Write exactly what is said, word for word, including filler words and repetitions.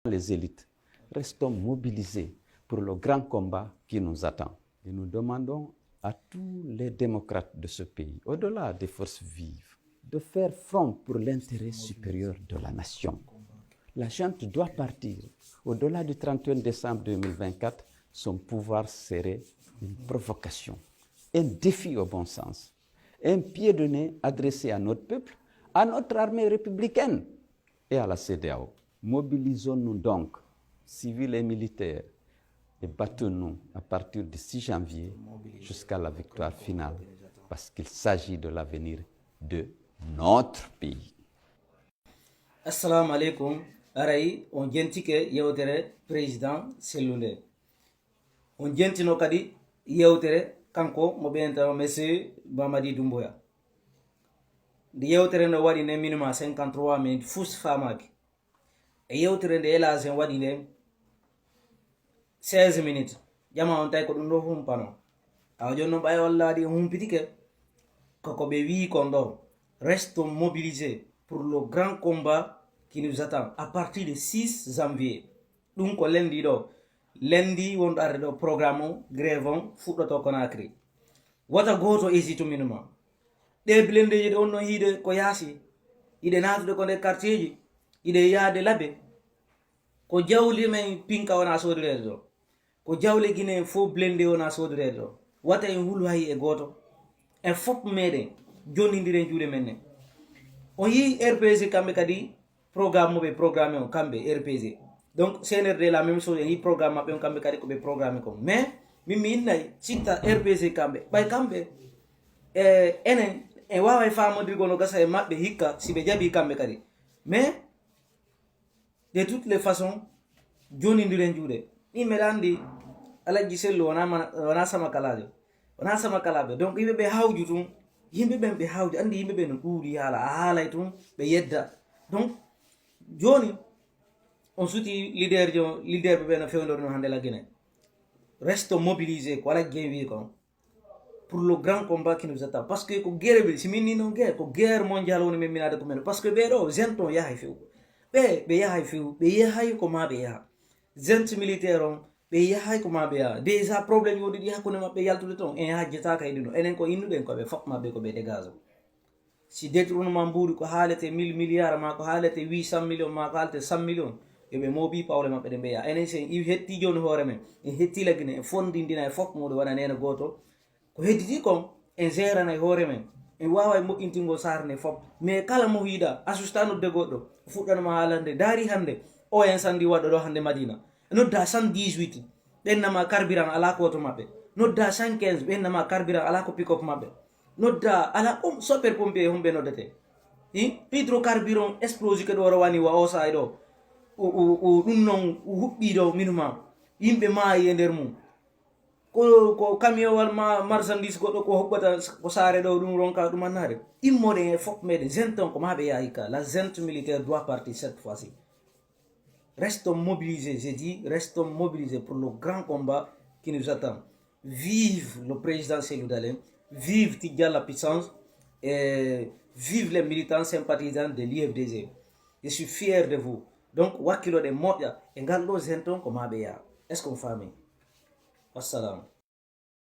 Les élites, restons mobilisés pour le grand combat qui nous attend. Et nous demandons à tous les démocrates de ce pays, au-delà des forces vives, de faire front pour l'intérêt supérieur de la nation. La junte doit partir. Au-delà du trente et un décembre deux mille vingt-quatre, son pouvoir serait une provocation, un défi au bon sens, un pied de nez adressé à notre peuple, à notre armée républicaine et à la CEDEAO. Mobilisons-nous donc, civils et militaires, et battons-nous à partir du six janvier jusqu'à la victoire finale, parce qu'il s'agit de l'avenir de notre pays. Assalamu aleykum. Aray on jentike yewtere Président Sellu nde. On jentino kadi yewtere kanko mo ɓeynata Monsieur Mamadi Doumbouya. Nde yewtere nde waɗi nde minima cinquante-trois minutes fus faamaaki. E yewtere nde Elaasen waɗi nde seize minutes. Ƴama on tawi ko ɗum ɗo humpano. Awa jooni non ɓay on laaɗi on humpitike. Koko ɓe wii kon ɗo. Restons mobilisés pour le grand combat qui nous attend à partir de six janvier. Ɗum ko lendi ɗo. Lendi wonɗo arde ɗo programme on, grève on, fuɗɗoto Conakry. Wota gooto hésite minuma. Ɗee blendeeji ɗe wonno hiide ko yaasi, iɗe naatude ko nder quartierji, iɗe yaade labe. Ko jawle men pinka wona soodoreede ɗo. Ko jawle Gine en fof blende wona soodoreede ɗo. Wata en hulu hay e gooto. En fof meɗen jonnindiren juuɗe men ɗen. On yii R P G kamɓe kadi programme mo ɓe programme on kamɓe R P G. Donc C N R D la même chose en yii programme maɓɓe on kamɓe kadi ko ɓe programme kon. Mais min mi innay sitta R P G kamɓe ɓay kamɓe e enen en waaway faamondirgol no gasa e maɓɓe hikka si ɓe jaɓii kamɓe kadi. Mais de toutes les façons jonindiren juuɗe. Ɗin meɗa anndi Alajji Sellu wona mana- wona sama kalaajo, wona sama kalaaɓe. Donc yimɓe ɓe hawju tun, yimɓe ɓen ɓe hawju, anndi yimɓe ɓen no ɗuuɗi haala, a haalay tun ɓe yedda. Donc jooni on suti leader jo leader ɓe ɓe no fewndori no hannde la Guinée. Restons mobilisés ko Alajji Gueye wi kon. Pour le grand combat qui nous attend. Parce que ko guerre ɓe si min ni non guerre ko guerre mondiale woni men minaade ko men. Parce que ɓee ɗo zento yahay few. Ɓe ɓe yahay few ɓe yahay ko ma ɓe yaha. Zent militaire on ɓe yahay ko ma ɓe yaha. Déjà problème wonɗi ɗi hakkunde maɓɓe yaltude ton en hajjataaka e ɗum ɗo. Enen ko innuɗen ko ɓe fof maɓɓe ko ɓe dégage. Si détournement mbuuɗi ko haalete mille milliards maa ko haalete huit cent millions maa ko haalete cent millions, yo ɓe moobii pawle maɓɓe ɗe mbeya. Enen si en iwi hettii jooni hoore men, en hettii la Guinée, en fondindina e fof muuɗum wona neene gooto. Ko hedditii kon, en gérana e hoore men. En waaway moƴƴintingol saare nde fof. Mais kala mo yiɗa, asusta nodde goɗɗo, o fuɗɗanoma haalande. Daari hannde, O N sandi waɗɗo ɗo hannde Madina. Nodda cent dix-huit, ɓen nama carburant alaa ko to maɓɓe. Nodda cent quinze, ɓen nama carburant alaa ko pick-up maɓɓe. Nodda alaa um sapeur pompier hum ɓe noddete. Hi hydrocarbure on explosé ke ɗo rowani wa o sa'i ɗo. Ɗum non huɓɓi ɗo minuma yimɓe maayi e nder mum. Ko ko camion wal ma marchandise goɗɗo ko huɓɓata ko saare ɗo ɗum ronka ɗum annade. Immoɗen e fof meɗen zente on ko ma ɓe yahi ka la zente militaire doit partir cette fois-ci. Restons mobilisés, j'ai dit, restons mobilisés pour le grand combat qui nous attend. Vive le président Cellou Dalein, vive Tidjala Puissance, et vive les militants sympathisants de l'U F D G. Je suis fier de vous. Donc, wakkiloɗen moƴƴa e ngal ɗo zenton ko ma ɓe yaa. Est-ce qu'on famille? Wassalam.